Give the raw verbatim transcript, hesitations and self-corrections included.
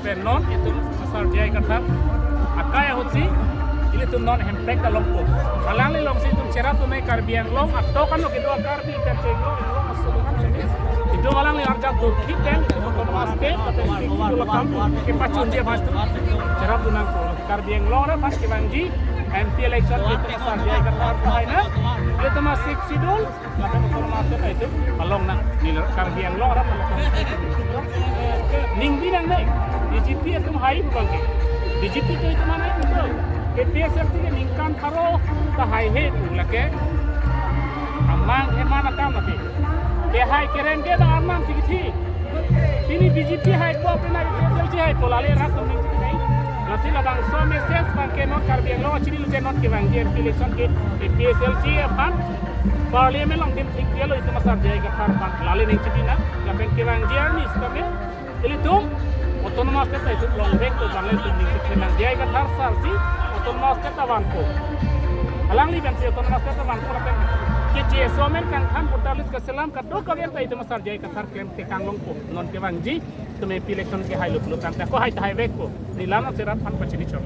Pen non itum Sar J I Kathar akai ahutsi ilitum non hemprek ta longpo. Alangli alongsi itum cherap atum Karbi Anglong atok ano kedo Karbi kan chenglong Anglong aso kan sini. Itum alangli arjap dur thik pen itum autonomous state atau state itu lekam kepachunji abang itum cherapdun nangpo. Karbi Anglong araphan kevangji M P election itum Sar J I Kathar hai na. Itum Sixth Schedule lapen autonomous state itum along nang nilai Karbi Anglong araphan. Ning binong dei, B J P atum hai pu abangke. B J P atum itum mana itu? K P S L C ke ningkan pharo ta haihe pu lake. Amang heman akam lake. Kehai kereng ke ba Arnam si kithi. Pini B J P haipo, pini K P S L C haipo, lale rat atum ning kithi nai. Lasi labangso message abangke non Karbi Anglong achiri lute non kevangji M P election ke K P S L C aphan Parliament along dim thik dia lo itum Sar J I Kathar aphan lale ning chipi na, lapen kevangji arni sitame ilitum autonomous state ta itum longvek to, janle itum ning chikhe nang, J I Kathar sar si autonomous state ta vanpo. Alangli pensi autonomous state ta vanpo lapen keche amen kangthan voter list kaselam kadokave ta itum Sar J I Kathar klem tekang longpo. Non kevangji itum M P election ke hai luk luk tangte ako hai ta haivekpo. Neli la non cheraphan pachini chok.